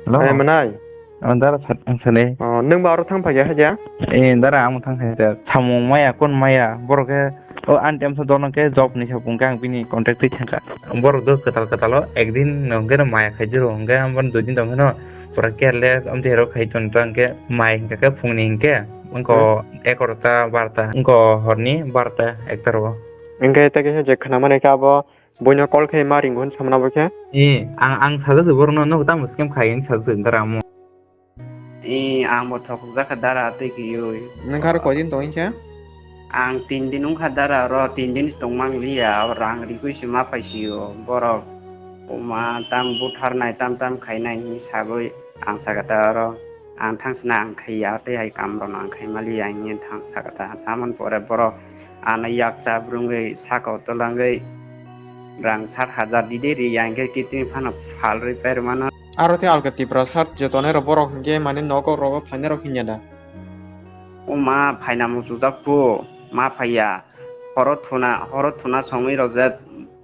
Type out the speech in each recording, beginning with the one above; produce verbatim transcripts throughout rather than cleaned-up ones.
Hello. Eh, manai. Oh, dara sat-, ang sani. Oh, nwng ba oro thang phai ya, haja? Eh, dara, ang thang phai ya. Samung maya, kon maya, borok khe, oh, ang temsa dono khe job ni sapung khe ang bini contact twi thangkha. Borok do kwtal kwtal o, ekdin no hwnkhe no maya khai jiro, hwnkhe ang bono dui din tong phano, pura careless, amtwi hero khai ton tang khe, mai hwnkhe phungni hwnkhe, wngkho Hmm. ekorta, barta, wngkho horni barta, ekta rogo. Hwnkhe tei khe je khwnamani khe abo, Buino call khe ma ringo hwn samna bo khe? Eh, ang, ang sajak se borokno, nogo tamo scam khai hwn sajak se dara amo. Eh, ang bo thokjak kha dara tei kiyoi. Nang kharo koi din tong khe? Ang tin din wng kha dara oro, tin din se tong mang liya, o rang rigwi se ma phai sio borok. Oma tam buthar nai, tam tam khai nai hwnwi sagwi ang saka ta oro. Ang thang sina ang khai ya, tei hai kam rok no ang khai mali ya, ang thang saka ta. Samon pore borok ano yakcha brwngwi saka o twlangwi rang sat hajar di de ri ya, hwnkhe kitini phano phalrwi pairw mano. Aro tei alka Tiprasa jotonai rok borok hwnkhe mane nogo rogo phainai rok hinya da? O ma phaina muchujak phu, ma phaiya. Horo thuna, horo thuna songwi rok je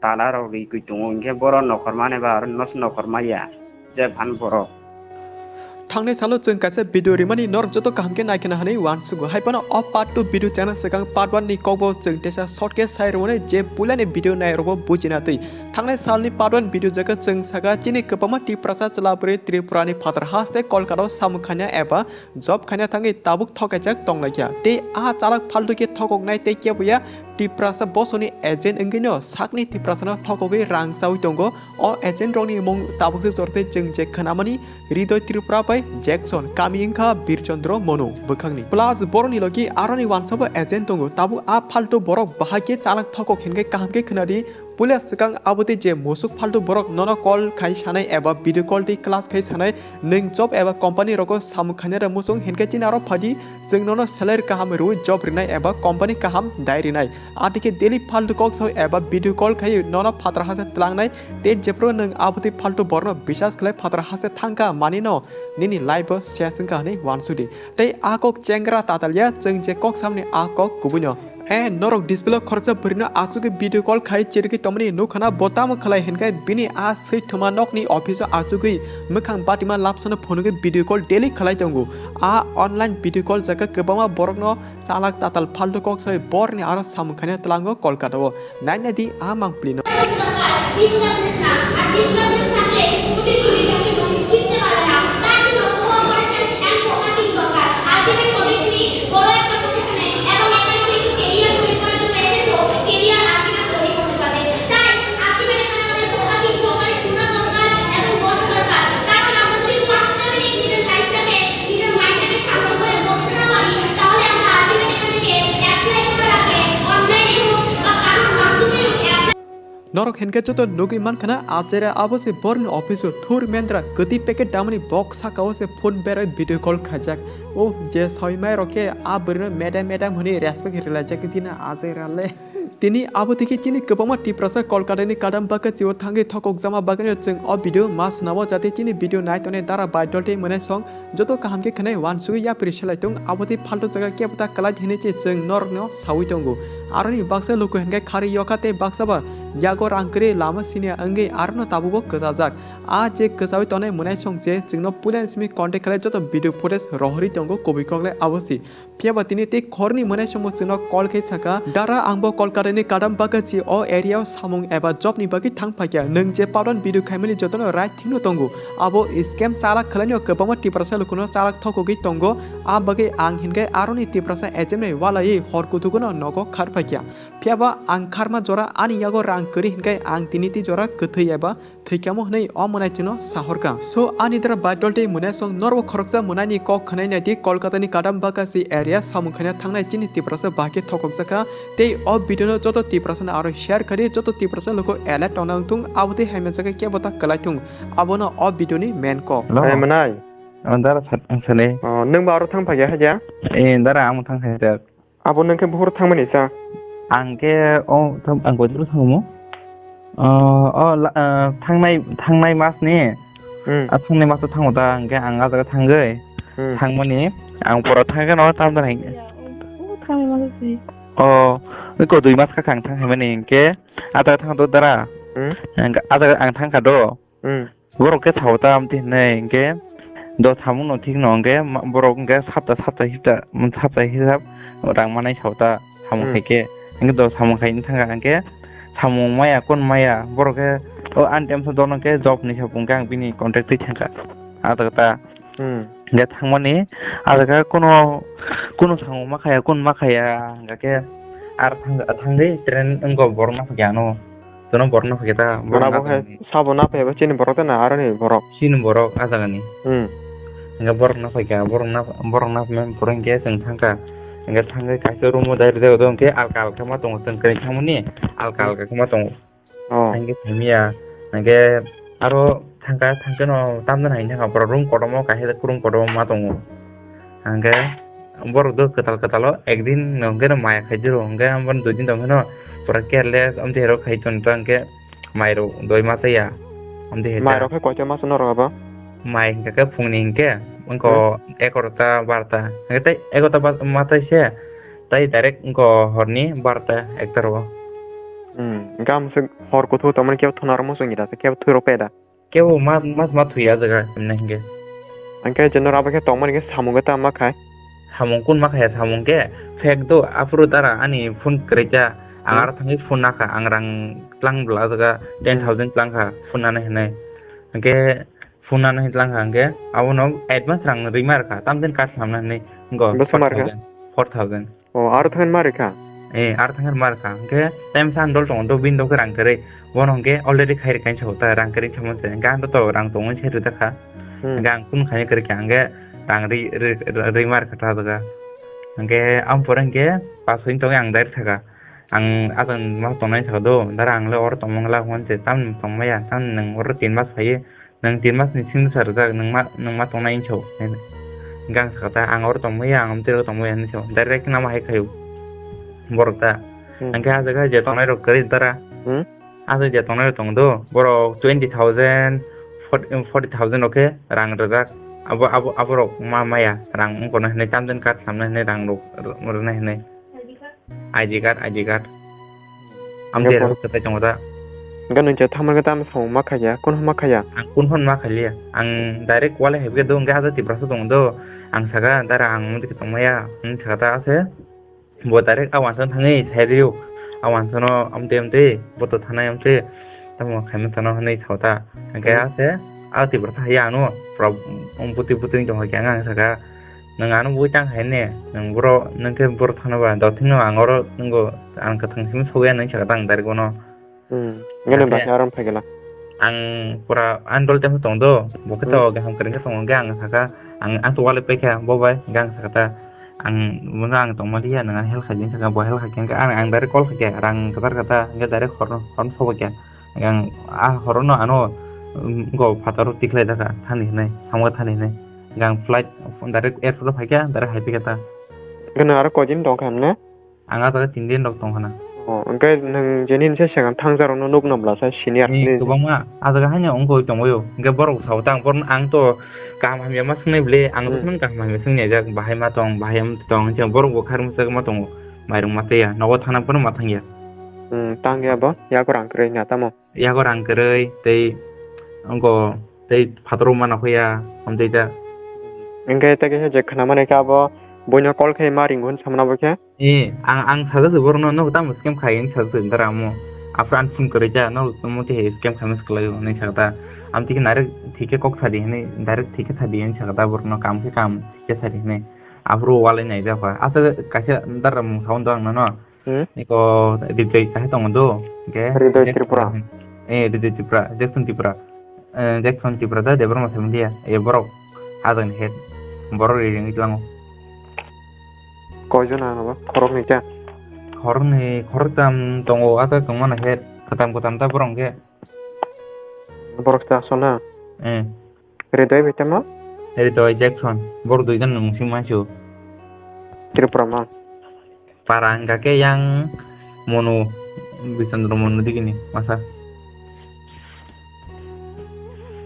tala rok ri kwi tongo, hwnkhe boro nokhorma neba aro nos nokhorma ya. Je phan borok. Thangnai salo chwng kaisa video rimani norok joto kaham khe naikhwna hwnwi uansugo. Hai phano o part two video chana swkang part one ni kokbo chwng teisa short khe sai rwmani je puilani video nai rokbo bujina twi. Thangnai salni part one video jaga chwng saka chini kwbangma Tiprasa chwla bwrwi Tripura ni phatar haste Kolkata o samung khaina eba job khaina thangwi tabuk thokaijak tonglaikha. Tei a chalak phaltu khe thokoknai tei keboya Tiprasa bosoni agent wngwino sakni Tiprasano thokogwi rang chawi tongo. O agent rokni mung tabukse jortwi chwng je khwnamani Hridoy Tripura bai Jackson, kami wngkha Birchandra Monu bwkhakni. Plus borokni logi aroni wansabo agent tongo. Tabuk a phaltu borok bahai khe chalak thokok hinkhe kaham khe khwnadi. Puila swkang abotwi je musuk phaltu borok nono call khai sanai eba video call tei class khai sanai, nwng job eba company rogo samung khainai rw muchung hinkhe chini aro phadi, chwng nono salary kaham rwui job rinai eba company kaham dai rinai. Atwikhe daily phaltu kok sao eba video call khai nono phatar hase tlangnai, tei jephru nwng abotwi phaltu borokno bisas khlai phatar hase thangkha manino nini life bo ses wngkha hwnwi uansukdi. Tei a kok chengra tatalya chwng je kok samni a kok kubuino. E norok display o khoroksa bwrwino achugwi video call khai chirigwi tongmani nukha na bo tamo khlai hinkhe bini a swithoma nokni office o achugwi mwkhang batima lapsano phunugwi video call daily khlai tongo. A online video call jaga kwbangma borokno chalak tatal phaltu kok sai borni aro samung khaina tlango Kolkata o. Naina di a mangpli no. দরকার, ডিসকানেকশন। আর ডিসকানেকশন থাকলে প্রতিটি বিভাগে শিখতে পারবে না। তার জন্য cooperation and focusing দরকার। আলটিমেট কমিউনিটি বড় একটা পজিশনে এবং এখানে যেহেতু ক্যারিয়ার তৈরি করার জন্য এসেছো, ক্যারিয়ার আলটিমেট তৈরি করতে পারবে। তাই আলটিমেট এখানে আমাদের ফোকাসিং সহকারে শোনা দরকার এবং বসা দরকার। কারণ আমরা যদি পাঁচটা মিনিট নিজের লাইফটাকে নিজের মাইন্ডটাকে শান্ত করে বসতে না পারি, তাহলে আমরা আলটিমেট এখান থেকে অ্যাপ্লাই করার আগে অনলাইনে হোক বা কারোর মাধ্যমে হোক apply Norok hinkhe joto nugwi mankha na, achera abo se borni office o thur mendra kwtwi packet damani bok saka o se phone berai video call khaijak. O je soi mai rok khe a bwrwi no madam madam hwnwi respect rwlaijak di na achera le. Tini abo twi khe chini kwbangma Tiprasa Kolkata ni kadam bwkha chio thangwi thokokjakma bagwi no chwng o video ma swnamo, jate chini video nai tongnai dara bai dol tei mwnai song joto kaham khe khwnai uansugwi yapri selai tong, abo twi phalto jaga kebo ta kwlai hinwi se chwng norokno saui tongo. Aroni baksa luku hinkhe kharwi yokha tei baksa ba yago rang kwrwi lama siniya wngwi arono tabukbo kwchajak. A je kwchaui tongnai mwnai song se chwngno puilani simi contact khlai joto video footage rohorwi tongo kubui kok le abo si. Phiya ba tini tei khorni mwnai songbo chwngno call khe saka, "Dara, ang bo Kolkata ni kadam bwkha si o area o samung eba job ni bagwi thang phaikha. Nwng je part one video khaimani jotono right thwngno tongo. Abo scam chalak khwlainio kwbangma Tiprasa lukuno chalak thokogwi tongo. A bagwi ang hinkhe aroni Tiprasa agent bai walaiwi hor kutugono nogo khar phaikha. Phiya ba ang kharma jora ani yago rang kwrwi hinkhe ang tini tei jora kwthwi eba thwikamo hwnwi o mwnaitwino sahorkha." So ani dara bai dol tei mwnaisong norbo khoroksa mwnaini kok khwnai naidi Kolkata ni kadam bwkha si area samung khaina thangnai chini Tiprasa bahai khe thokokjakha. Tei o video no joto Tiprasa no aro share khadi, joto Tiprasa luku alert tongna wngthung, abo tei hamya jaga kebo ta kwlai thung. Abono o video ni main kok. Hello. Eh, mwnai? Oh, dara sat-, ang sani. Oh, nwng ba aro thang phai ya haja? Eh, dara, ang thang phai ya. Abo nwng khe buhur thangmani sa? Ang khe o, tham-, ang koitor thangomo. O, o, la-, ah, thangnai, thangnai mas ni. Hmm. Ah, thangnai mas o thango ta, ang khe ang ah jaga thangwi. Hmm. Thangmani, ang pora thangkhe no tam ta hai. Ya, o, o thangnai mas o si. O, ko dui mas kha ang thang hai mani, ang khe ah jaga thang do dara. Hmm. Ang ah jaga ang thangkha do. Hmm. Borok khe sao ta amtwi hinwi hinkhe, Do samung no thik no hwnkhe ma-, borok hwnkhe sapta sapta hipta, sapta hisab rang manai sapta samung Hmm. khai khe. Hwnkhe do samung khai thangkha hwnkhe samung maya kun maya borok khe o ani temsa dono khe job ni sapung khe ang bini contact twi thangkha. Ada kata Hmm. Hwnkhe thangmani ada khe kuno, kuno samung ma khaya, kun ma khaya hwnkhe ar thang, thangwi train wngkha borok no hwnkhe ano. Jono borok no hwnkhe ta, borok Mana bo no hai hwnkhe sabo na phaiba chini borok ta na aroni borok? Chini borok a jaga ni. Hmm. Hwnkhe borok no phaikha, borok no, borok no phai borok hwnkhe chwng thangkha. Hwnkhe thangwi kaisa room o dai rijak do hwnkhe alka alka ma tongo, chwng kwrwi thangmani alka Hmm. alka khe ma tongo. Oh. Hwnkhe phaimya, hwnkhe aro thangkha, thangkhe no tamjani hai thangkha borok room kotorma kaisa room kotorma ma tongo. Hwnkhe borok do kwtal kwtal o ekdin no hwnkhe no maya khai jiro, hwnkhe amo dui din tong phano pura careless amtwi hero khai ton ta hwnkhe mai rok doi ma chaya amtwi hai ta. Mai rok khe koita ma chana rok abo? Mai hwnkhe khe phungni hwnkhe wngkho Hmm. egaroh ta bar ta hwnkhe tei egaroh ta ma chai se tei direct wngkho horni bar ta ek ta rogo. Hmm, hwnkhe amo se hor kuthuk tongmani kebo thuna rok muchung ya da kebo thwi rok peda. Kebo ma, ma, ma thwi ya jaga himnai hwnkhe. Hwnkhe je norok abo khe tongmani khe samung khe tamo ma khai? Samung kun ma khaya samung khe fake do aphuru dara ani phone kwrwi kha ang Hmm. aro thangwi phone nakha ang rang tlang bwla jaga ten thousand tlang kha phone nani hinwi. Hwnkhe phone nani hinwi tlang kha hwnkhe abono advance rang rwima rwkha tamjani card swnamna hinwi. Hwnkhe Bwswk ma rwkha? Four thousand, four thousand. Oh, aro thangwi ma rwkha? Eh, aro thangwi ma rwkha. Hwnkhe time san dol tongo, do bini dok rang kwrwi. Bono hwnkhe already khai rwkha hinwi sao ta, rang kwrwi samo se. Hwnkhe ang to rang tongo hinwi sai rwjakha. Hmm. Hwnkhe ang kunu khaini kwrwi kha, hwnkhe rang ri, ri, ri, ri ma rwkha ta jaga. Hwnkhe ang pore hwnkhe pass hoi tongwi ang direct sakha. Ang aswk ma tongnai sakha do, dara ang le oro tongmani la hwn se, tamni tongmaya, tamni nwng oro tin mas phaiwi. Nwng tin mas ni simi bwsa rwjak, nwng ma, nwng ma tongnai hinwi sao. Hwnkhe ang sakha ta, ang oro tongmaya, ang amtwi oro tongmaya hinwi sao. Direct nama hai khaio borok ta. Hmm. Hwnkhe ah jaga je tongnai rok kwrwi dara. Hmm? Ah jaga je tongnai rok tongo do, borok twenty thousand, forty, forty thousand rok khe rang rwjak. Abo, abo, aborok ma maya, rang wng kono hinwi tamjani card swnamna hinwi rang rok rw-, rwnai hinwi. I D card, I D card. Amtwi Hwnkhe aro bo- kwtai tongo da. Hwnkhe nwng je tamo khe tamo samung ma khaiya, kun ma khaiya? Ang kun phano ma khailiya. Ang direct walai hai khe do, hwnkhe ah jaga Tiprasa tongo do. Ang sakha, dara ang omo dikhe tongmaya, hinwi sakha ta ase. Bo direct a wansano thangwi sai rw-o. A wansano amtwi amtwi, bo to thanai amtwi. Tamo khaima sano hinwi sao ta. Hwnkhe Hmm. ase, a Tiprasa hai ano, pura bwtwi bwtwi tongkha khe ang sakha. Nwng ano bui tang hai ne, nwng boro, nwng khe boro thangno ba, dothingno ang oro nwngbo ang kwthang simi sogwi ya nwng sakha ta ang direct bono. Hmm. Ngani Hwnkhe bakhe aro phai gela. Ang pura andol temo tong do, bo khe to Hmm. kaham kwrwng khe tongo, hwnkhe ang sakha, ang, ang to walai paikha, bo bai, hwnkhe ang sakha ta, ang, bono ang tongma liya, nwng ang help khai di, sakha bo help khai khe, hwnkhe ang, ang direct call khai khe, rang kwthar kha ta, hwnkhe direct hor, hor sobo khe, hwnkhe ang, ah, horo no ano, um, go phataro tikhlai dakha, thani hinwi, samung thani hinwi. Gang flight direct airport o phaikha, direct hai phikha ta. Gana aro koi din tong kha hwnna? Ang ah jaga tin din rok tong khana. Oh, hwnkhe nwng jeni se swkang thangsa rokno nuk nw bwla sa senior Ni ni. Kwbangma ah jaga haino wngwi tongwi o. Hwnkhe borok sao ta ang borok ang to kaham hamya ma swngnai bwle, ang Hmm. bwswk kaham hamya swngya jak, bahai ma tong, bahai ma tong, hwnkhe borok bo khairokma ma tongo, mairok ma twiya, nogo thana phano ma thangya. Hmm, tang ya bo, yago rang kwrwi na tamo? Yago rang kwrwi tei wngkho tei phataro mana hoya amtwi ta. Hwnkhe tei kaisa je khwnamani khe abo buino call khai ma ringo hwn samana bo khe? Eh, ang, ang sajak se borokno, "Nogo tamo scam khai?" hwnwi sajak se dara amo. Aphuru ani phone kwrwi ta, "Nogo tamo tei scam khaima se kwlai o," hwnwi sakha ta. Amtwi khe direct thik khe kok sadi hwnwi, direct thik khe sadi hwnwi sakha ta borokno, "Kam khe kam thik khe sadi," hwnwi. Aphuru walai naijak kha. Aswk kaisa dara mung sao do ang nono. Hmm? Eko Hridoy kahai tongo do, hwnkhe Hridoy Jackson Tripura. Eh, Hridoy Tripura, Jackson Tripura. Eh, Jackson Tripura da Debbarma Samudia. Eh, borok hajani head. Borok ri ringwi tlango. Koijon ano ba? Khoroknwi kya? Khoroknwi, khoroktam tongo, ata tongmani head. Kwtam kwtam ta borok hwnkhe. Borok ta aswk na? Eh. Hridoy bai tamo? Hridoy Jackson. Borok duijon ni mung simi mansio. Tripura ma? Para hwnkha khe yang Monu, Bisondro Monu digini masa.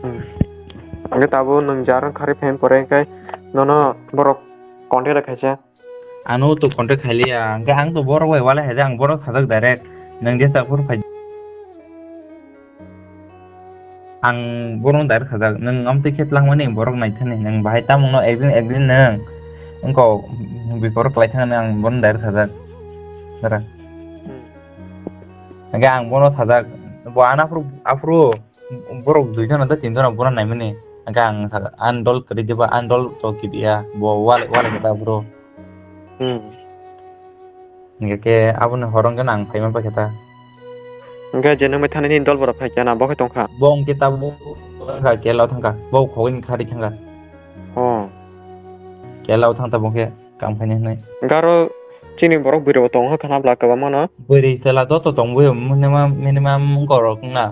Hmm. Hwnkhe tabuk nwng jar wngkha rw phaimani pore hwnkhe nono borok contact rw khaisa? Ano to contact khailiya, hwnkhe ang to borok bai walai hai de, ang borok sajak direct, nwng jesa phuru phai. Ang bono direct sajak, nwng amtwi khe twlangmani borok naithani, nwng bahai tamungno ekdin ekdin nwng wngkok bipor kwlai thangni ang bono direct sajak. Dara. Hmm. Hingke ang bono sajak, bo ano aphuru, aphuru borok dui jona tei tin jona bono naimani. Hingke ang sajak, ani dol kwrwi diba, ani dol to kibiya, bo wale, wale khe ta aphuru. Hmm. Hingke khe aboni horo hingke ang phaima pai khe ta. Hingke je nwng bai thani nini dol borok phai khe na bo khe tongkha? Bo hingke ta bo thangkha, kela o thangkha, bo khogwi ni kha ri thangkha. Oh. Kela o thang ta bo khe. Kam khainai hinwi. Garo chini borok bwrwi bo tongo khana bwla kwbangma no. Bwrwi chwla joto tongboyo minimum, minimum wngkha rok wngna,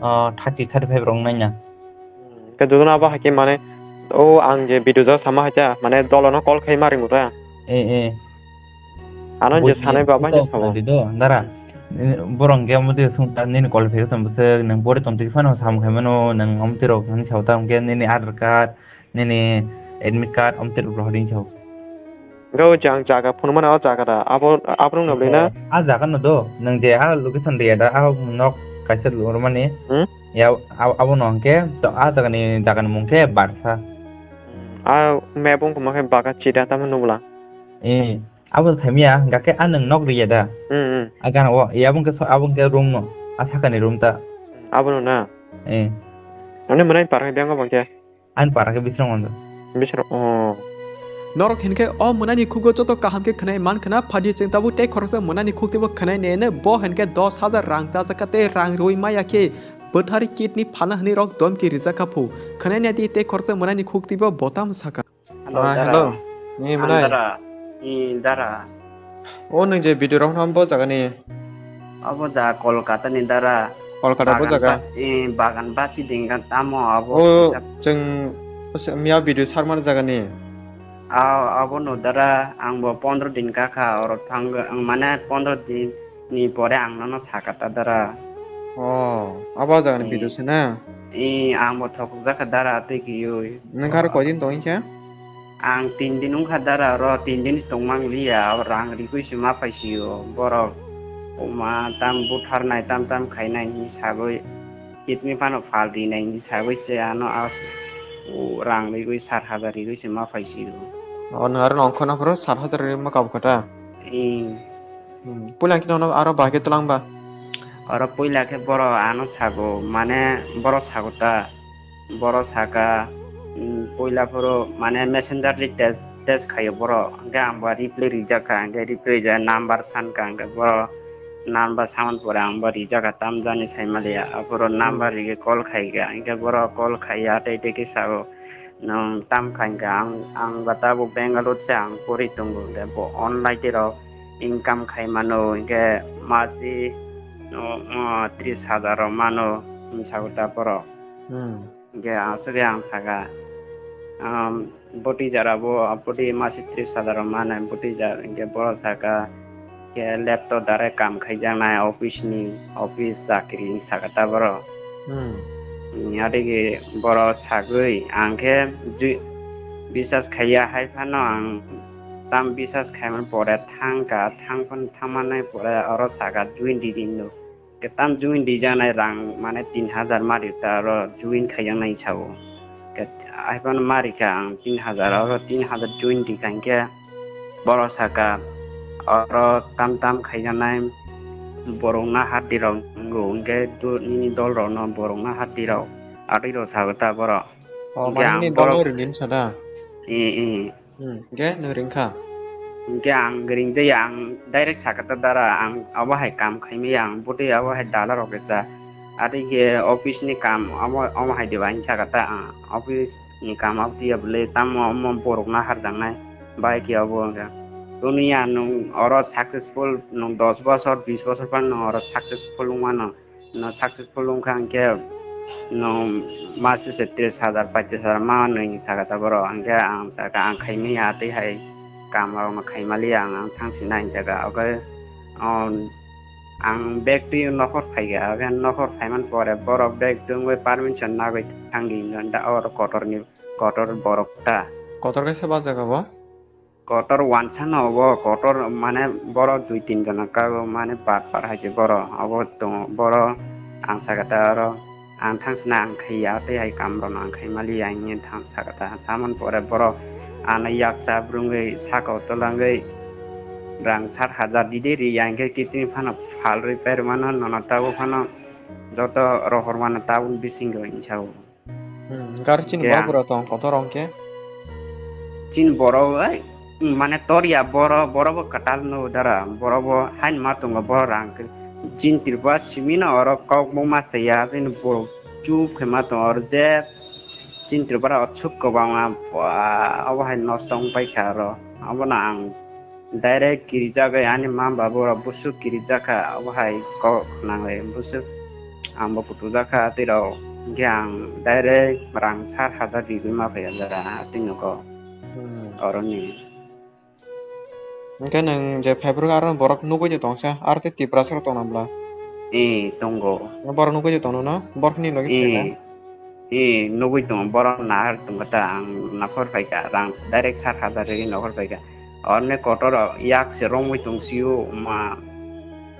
ah, thirty, thirty five rok wngnaina. Khe jotono abo hai khe mane o ang je video jora sama hai khe mane dolono call khai ma ringo ta. Eh, eh. Ano je sanai baba je samo. Dara. Borok hwnkhe omo twi sungkha nini qualification bwswk nwng pori tongtwi phano samung khai mano nwng omo twi rok hinwi sao ta hwnkhe nini Aadhaar card, nini admit card omtwi rwrw hor ringkha. Hwnkhe o je ang jaga phunukmani o jaga da, abo, abo rwngno bwlwi na? A jaga no do, nwng je a location riya da, a nok kaisa rwmani. Hmm? Ya, ab-, abono hwnkhe to a jagani, jagani mung khe Barsa. A map wngkha ma khe Bagachi da tamo nukla. Eh, abo khaimya, hwnkhe a nwng nok riya da. Hmm, hmm. A gana o, ya abo hwnkhe so, abo hwnkhe room no, a sakani room ta. Abono na? Eh. Ani mwnai par hwnkhe biyang abo hwnkhe? Ani para khe Bisramganj. Bisram, oh. Norok hinkhe o mwnani khugo joto kaham khe khwnai man khna, phadi chwng tabuk tei khoroksa mwnani khuktibo khwnai nene, bo hinkhe dos hajar rang chajakha tei rang rwi maya khe bwthari kidney phalna hwnwi rok domki rijak kha phu. Khwnai nadi tei khoroksa mwnani khuktibo bo tamo sakha. Hello, ah, dara. Hello. Ni ang mwnai? Dara. Ni dara. O nwng je video rok phano bo jaga ni? Abo jaga Kolkata ni dara. Kolkata bo jaga? Bagan bas-, eh, bagan basi dingka tamo abo. O, kisa chwng, o se miya video sarmani jaga ni? A, abo no dara, ang bo pondro din kakha oro thang, ang mane pondro din ni pore ang nono sakha ta dara. O, abo jaga ni video se na? Eh, ang bo thokjak kha dara twi kiui. Nwng kha aro koi din tong kha? Ang tin din wngkha dara oro, tin din tongmang liya, rang rigwi se ma phaisio borok. Oma tam butharnai, tam tam khainai hinwi sagwi, kidney phano phal rinai hinwi sagwi se ano as-, o rang rigwi sat hajar rigwi se ma phaisio. O, nwng aro nongkhorna phuru sat hajar rigwi ma kabukha ta? Ing. Hmm, puila khe nono aro bahai khe twlang ba? Oro puila khe borok ano sago, mane borok sago ta. Borok saka, mm, puila phuru mane messenger ri test, test khaio borok. Hwnkhe ang bo reply rijak kha, hwnkhe reply rijak number san kha, hwnkhe borok number samani pore ang bo rijak kha, tamjani saimaliya. Aphuru number rigwi call khai kha, hwnkhe borok call khaiya tei tei khe sao, nwng tam khai kha, ang, ang ba tabuk Bangalore se ang pori tongo, hwnkhe bo online rok income khai mano, hwnkhe masi, no, no, tris hajar rok mano, hinwi sao ta borok. Hmm. Hingke aswk khe ang saka, um, boti jara bo, boti masi tris hajar rok manai boti jar, hingke borok saka, khe laptop dare kam khaijaknai office ni, office chakri saka ta borok. Hmm. Adigi borok sagwi ang khe ju-, bisas khaiya hai phano ang tam bisas khaimani pore thangkha, thang phano thangmani pore oro saka join di di hinwi. Khe tam join rijaknai rang mane tin hajar ma ri ta oro join khaijaknai sao. Khe hai phano ma rikha ang tin hajar, oro tin hajar join rikha hwnkhe borok saka oro tam tam khaijaknai borok na hati rok wngo hwnkhe nini dol rokno borok na hati rok atwi rok sao ta borok. O, hwnkhe mane ang nini dol borok ringdi wngsa da? Ee, ee. Hmm, hwnkhe nwng ringkha? Hwnkhe ang ringjaya, ang direct sakha ta dara, ang abo hai kam khaimaya, ang bwtwi abo hai dala rok kisa. Atwi khe office ni kam amo, omo hai diba hinwi sakha ta, ang office ni kam abtwi ya bwlwi tamo omo borok na harjaknai bai khe obo wngkha. Toniya nwng oro successful, nwng dos bosor, bis bosor phano nwng oro successful wngmano. No successful wngkha hwnkhe no masi se tris hajar, paitris hajar ma nwi saka ta borok. Hwnkhe ang saka ang khaimaya tei hai kam rok no khaimaliya ang, ang thang sina hinjaka. Oke, um, ang bag twi nokhor phaikha, oke nokhor phaiman pore borok bag twi wngwi permission nagwi thangdi hinwi da oro kotor ni, kotor borok ta. Kotor kaisa ba jaga bo? Kotor wansano obo, kotor mane borok dui tin jona kago mane par par hai se borok obo tongo, borok ang saka ta oro Ang thangsina ang khaiya, tei hai kamrokno ang khaimaliya, hwnwi thang sakha ta. Samani pore borok ano yakcha brwngwi sakao twlangwi rang sat hajar dide riya, hwnkhe kitini phano phalrwi pairwmano, nono tabuk phano joto rohormano tabuk bisingo, hwnwi sao. Hmm, gari chini borok bura tong kotor hwnkhe? Chini borok, ai, mane torya borok, borok bo kwtal no dara, borok bo hain ma tongo, borok rang khe. Chini Tripura simi no oro kok bo ma saya, bini borok chup khe ma tongo, oro je chini Tripura o chuk kwbangma, ba, obo hai nosto wng paikha oro. Obono ang direct kirijagwi ani mama babu rok busuk kirijakha, obo hai kok nangwi busuk ang bo kutujakha tei rok, hwnkhe ang direct rang sat hajar rigwi ma phaiya jara tei nogo. Hmm. Oroni. Hwnkhe nwng je phaiphuru aro borok nugwi de tongsa, aro tei Tiprasa rok tongna bla? Eh, tongo. Borok nugwi de tongno no? Borokni logi phai kha? Eh, eh, nugwi tongo, borok nahar tongkha ta, ang nokhor phaikha, rang direct sat hajar ri nokhor phaikha. Oroni kotor rok yak se romwi tongsio, ma,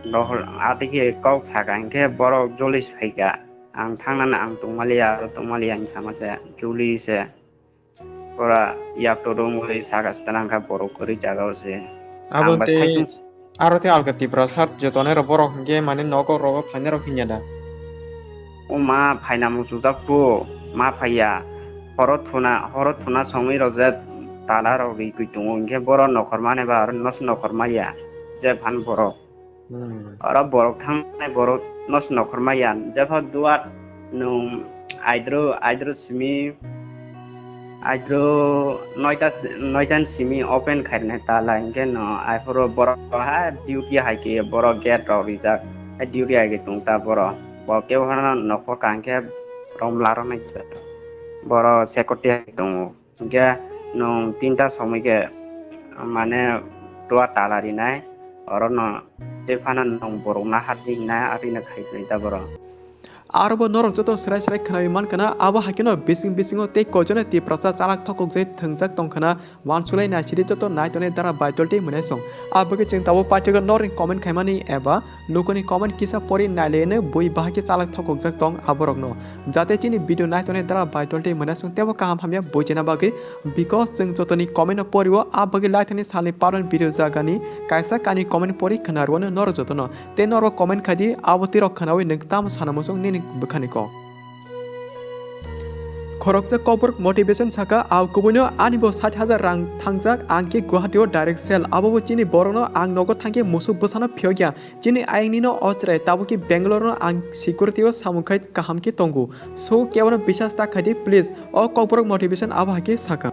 rohor, atwi khe kok sakha, hwnkhe borok joli se phaikha. Ang thangnani ang tongmaliya, aro tongmaliya, hwnwi sama se, joli se. Pura yak to romwi saka se tanang kha borok kwrwi jaga o se. Abo ang ba tei saisung aro tei alka Tiprasa jotonai rok borok hwnkhe mane nogo rogo phainai rok hinya da? O ma phaina muchujak phu, ma phaiya. Horo thuna, horo thuna songwi rojak tala rok ri kwi tongo, hwnkhe borok nokhor mani ba aro nos nokhor maya. Je phan borok. Hmm. Oro borok thangnai borok nos nokhor maya. Jepho duat nwng aidro, aidro simi, aidro noita, noita ni simi open khairnai tala, hwnkhe no aphuru borok ha duty hai khe borok gate rok rijak. Hai duty hai khe tong ta borok. Bo kebo hano nokhor kaham khe romla rok nai borok security hai tongo. Hwnkhe nwng tinta somoi khe, mane, duat tala rinai, orono tei phano nwng borok nahardi hinai, arino khai philai ta borok. Aro bo norok joto srai srai khnawi mankha na, abo hai kheno bising bisingo tei koijono Tiprasa chalak thokokjai thwngjak tongkha na, uansukhlai naisidi joto naitongnai dara baitoltwi mwnaisong. Aboni chwng tabuk paithago norni comment khaimani eba Lukuni comment kisa pori nailaiano bui bahai khe chalak thokokjak tong aborokno. Jate chini video naitongnai dara baitoltwi mwnaisong teibo kaham hamya buijana bagwi, because chwng jotoni comment no porio, a bagwi laithani salni paron video jagani kaisa kainwi comment pori khwnaruano norok jotono. Tei norok comment khaidi, abo twi rok khwnawi nwng tamo sana muchung nini bwkhani kok. Khoroksa kokborok motivation saka, "Au kubuino ani bo sait hajar rang thangjak, ang khe Guwahati o direct sell, abo bo chini borokno ang nogo thangkhe musuk bwsano phiyokya, chini ayangni no o chwrai, tabukhe Bangalore no ang security o samung khai kaham khe tongo, so kebono bisas ta khaidi please." O kokborok motivation abo hai khe saka.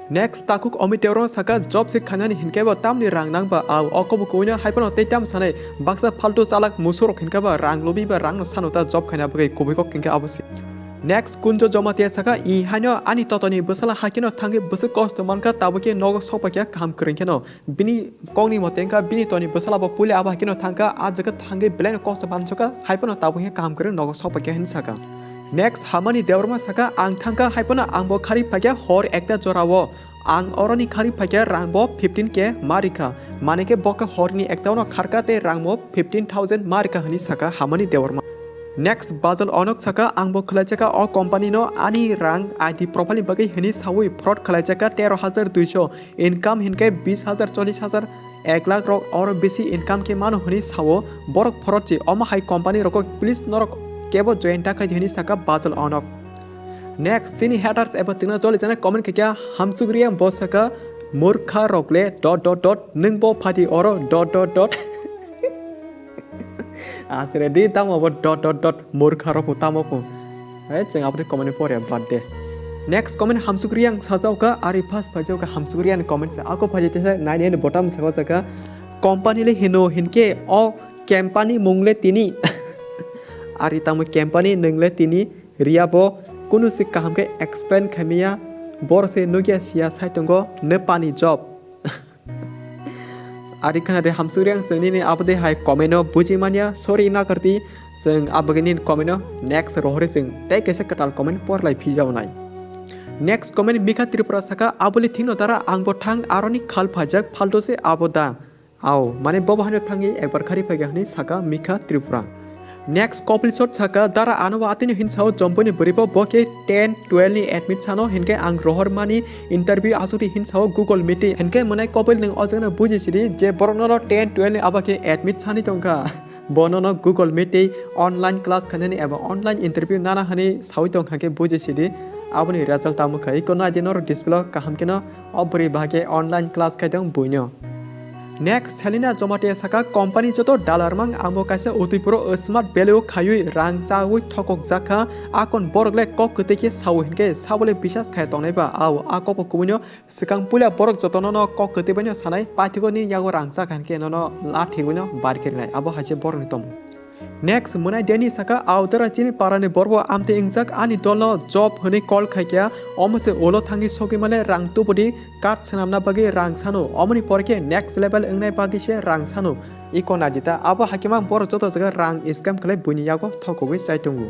Next, takhuk Amit Deorma saka, "Job se khainani hinkhe bo tamni rang nang ba, au, o kobo kubuino hai phano tei tam sanai, baksa faltu chalak musurok hinkhe ba rang lubi ba rangno sano ta job khaina bagwi kubui kok hinkhe abo se." Next, Kunjo Jamatia saka, "I haino ani totoni bwsala hakeno thangwi bwswk kosto mankha, tabukhe nogo sokpakya kaham kwrwngkheno." Bini kokni mote wngkha, bini totoni bwsala bo puila abo hakeno thangkha, a jaga thangwi belaino kosto mansukha, hai phano tabukhe kaham kwrwng nogo sokpakya hinwi saka. Next, Hamani Deorma saka, "Ang thangkha, hai phano ang bo khari phaikha hor ekta jorao. Ang oroni khari phaikha, rang bo fifteen K ma rikha. Manike bo khe horni ekta ono kharkha tei rang bo fifteen thousand ma rikha," hwnwi saka Hamani Deorma. Next, Bajal Onok saka, "Ang bo khwlaijakha o company no ani rang I D profile ni bagwi," hwnwi sawi fraud khwlaijakha tero hajar duiso, income hinkhe bis hajar, chollis hajar, ek lakh rok oro bisi income khe mano hwnwi sao borok fraud chi. Omo hai company rogo please norok kebo join ta khai di hwnwi saka Bajal Onok. Next, chini haters eba twino joli jana comment khaikha Hamsukriya, bo saka, "Murkha rokle dot dot dot, nwng bo phati oro dot dot dot." Asre di tamo bo dot dot dot, murkha rok bo tamo bo. Hai chwng aboni comment pore bad de. Next comment Hamsukriya ang sajao kha, ari first phaijao kha Hamsukriya ni comment sa ako phaijai tesa nine nine botam saka saka, "Company le hino hinkhe o company mung le tini." Ari tamo company nwng le tini Riya bo kunu se kaham khe explain khaimaya, boro se nukya siya sai tongo, "Nw pani job." Ari khana de Hamsukriya ang chwng nini abo de hai comment no buji manya, sorry nakardi, chwng abo gini comment no next rohori chwng tei kaisa kwtal comment porlai phijao nai. Next comment Mikha Tripura saka, "Aboni thikno dara ang bo thang aroni khal phaijak, phalto se abo da." Ao, mane bobo haino thangwi ekbar khari phaikha hwnwi saka Mikha Tripura. Next couple shot saka, dara ano atini hinsao jomponi bwrwibo bo khe ten twelve ni admit sano, hinkhe ang rohor mani interview asuri hinsao Google Meet. Hinkhe mwnai couple nwng o jagano buji sidi je borok nono ten twelve ni abo khe admit sani tongkha. Bo nono Google Meet tei online class khainani eba online interview nana hani sawi tongkha khe buji sidi. Aboni result tamo khai kono aidi noro display o kaham kheno o bwrwi bahai khe online class khai tong buino. Next, Selina Jomatia saka, company joto dalarmang amo kaisa utipuro smart value khaiwi rang chawi thokok jakha, akon borok le kok kwtwi khe sao hinkhe sabole bisas khai tongnai ba, ao a kopo kubuino swkang puila borok jotono no kok kwtwi baino sanai, paithiko ni yago rang chakha hinkhe nono lathi wino bar khe rinai, abo hai se borokni tongmung. Next, mwnai Deni saka, audara chini parani borbo amtwi wngjak ani dolno job hwnwi call khaikya, omo se ulo thangwi sogwi male rang tubudi card swnamna bagwi rang sano, omoni pore khe next level wngnai bagwi se rang sano. Iko nadita, abo hakhe mang borok joto jaga rang scam khlai buini yago thokogwi chai tongo.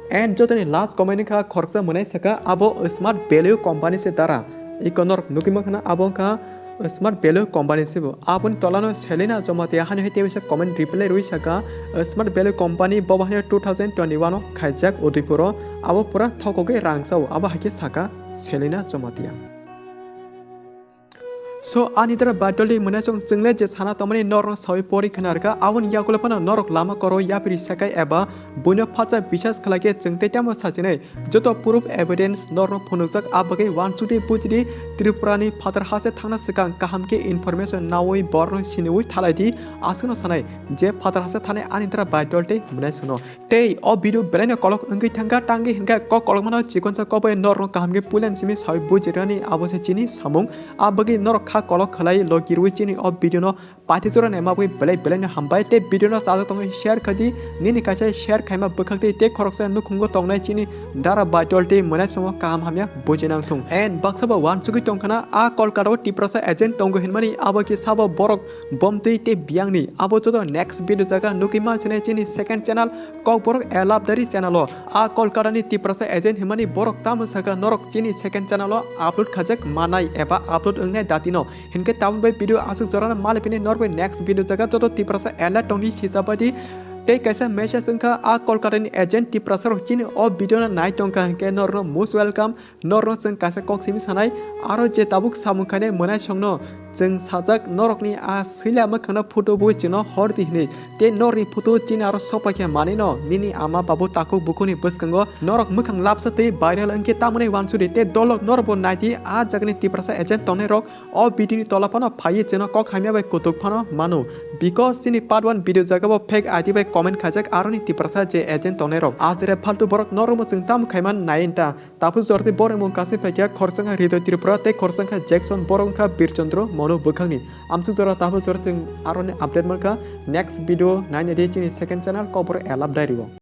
And jotoni last comment wngkha khoroksa mwnai saka, abo smart value company se dara. Iko norok nugwi mankha na abo wngkha Smart Value Company se bo. Aboni tolano Selina Jomatia hani hai tebisa comment reply rwi saka, Smart Value Company bobo hani two thousand twenty-one o khaijak Udaipur o, abo pura thokogwi rang chao, abo hai khe saka Selina Jomatia. So, ani dara batoli mwnai chong chwngle je sana tomani norno sawi pori khna rwkha, aboni yagulo phano norok lama koro yapri sakai eba buino phacha bisas khlai khe chwng tei tamo sachinai. Joto proof evidence norno phunukjak, a bagwi uansukdi bujidi Tripurani phatar hase thangna swkang kaham khe information nawi borno siniwi thalaidi, aswkno sanai je phatar hase thanai ani dara baidol tei mwnai sono. Tei o video belaino kolok wngwi thangkha, tangwi hinkhe kok kolokmano chikonsa kokbai norno kaham khe puilan simi sawi bujirani abo se chini samung, a bagwi norok kha kolok khlai logi rwi chini o video no Paithak jora naima bagwi belai belai no hambai tei video no chajak tongwi share khai di. Nini kaisa share khaima bwkhak twi tei khoroksa nukhungo tongnai chini dara baitol tei mwnai somo kaham hamya bujinang thung. And baksa bo uansugwi tongkhana a Kolkata o Tiprasa agent tongo hinmani abo khe sabo borok bomtwi tei biyangni abo joto next video jaga nugwi mansinai chini second channel Kokborok Elabdari channel o. A Kolkata ni Tiprasa agent hinmani borok tamo saka norok chini second channel o upload khajak manai eba upload wngnai datino. Hinkhe tabuk bai video aswk jorano malipini norbai next video jaga joto Tiprasa alert tongdi sisabadi. Tei kaisa message wngkha a Kolkata ni agent Tiprasa rok chini o video no nai tongkha hinkhe norno most welcome, norno chwng kaisa kok simi sanai aro je tabuk samung khainai mwnai songno chwng sajak norokni a swila mwkhangno photo bui chwngno hordi hinwi tei norni photo chini aro sopaikha manwino nini ama babu takhuk bukhukni bwskango norok mwkhang lapsa tei viral wngkhe tamoni uansudi tei dolok norokbo naidi a jagani Tiprasa agent tongnai rok. O video ni tola phano phaiwi chwngno kok hamya bai kutuk phano mano, because chini part one video jaga bo fake I D bai comment khaijak aroni Tiprasa je agent tongnai rok. A jere faltu borok norokbo chwng tamo khaiman nai ta. Tabuk jorti borok mung kasai phaikha khoroksa wngkha Hridoy Tripura tei khoroksa wngkha Jackson, borok wngkha Birchandra Manu bwkhakni. Amsuk jora tabuk jora chwng aroni update mankha next video nainadi chini second channel Kokborok Elabdari o.